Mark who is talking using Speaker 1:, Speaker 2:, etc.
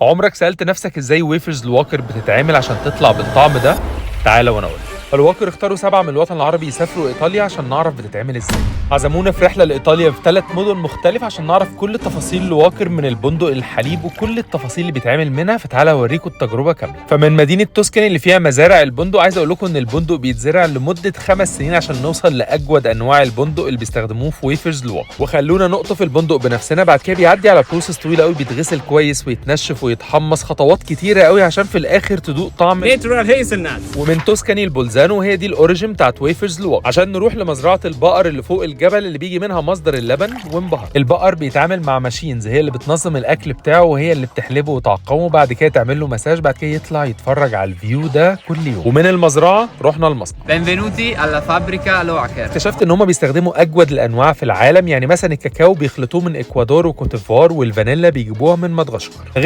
Speaker 1: عمرك سألت نفسك ازاي wafers الواكر بتتعمل عشان تطلع بالطعم ده؟ تعالى وانا اقول. الواكر اختاروا 7 من الوطن العربي يسافروا ايطاليا عشان نعرف بتتعمل ازاي. عزمونا في رحله لايطاليا في 3 مدن مختلفة عشان نعرف كل تفاصيل الواكر من البندق الحليب وكل التفاصيل اللي بيتعمل منها. فتعالى اوريكم التجربة كاملة. فمن مدينة توسكاني اللي فيها مزارع البندق، عايز اقول لكم ان البندق بيتزرع لمدة 5 سنين عشان نوصل لاجود انواع البندق اللي بيستخدموه في wafers الواكر. وخلونا نقطف البندق بنفسنا. بعد كده بيعدي على process طويلة قوي، بيتغسل كويس ويتنشف ويتحمص، خطوات كتيرة قوي عشان في الاخر تدوق طعم
Speaker 2: natural hazelnut.
Speaker 1: ومن توسكاني البولزانو، وهي دي ال origin بتاعت wafers الواكر، عشان نروح لمزرعه البقر اللي فوق الجبل اللي بيجي منها مصدر اللبن. وانبهر. البقر بيتعامل مع machines هي اللي بتنظم الاكل بتاعه، وهي اللي بتحلبه وتعقمه، بعد كده تعمل له مساج، بعد كده يطلع يتفرج على ال view ده كل يوم. ومن المزرعة رحنا المصنع.
Speaker 3: Benvenuti alla fabbrica Loacker.
Speaker 1: اكتشفت ان هم بيستخدموا اجود الانواع في العالم، يعني مثلا الكاكاو بيخلطوه من اكوادور وكوتيفوار، والفانيلا بيجيبوها من مدغشقر، غير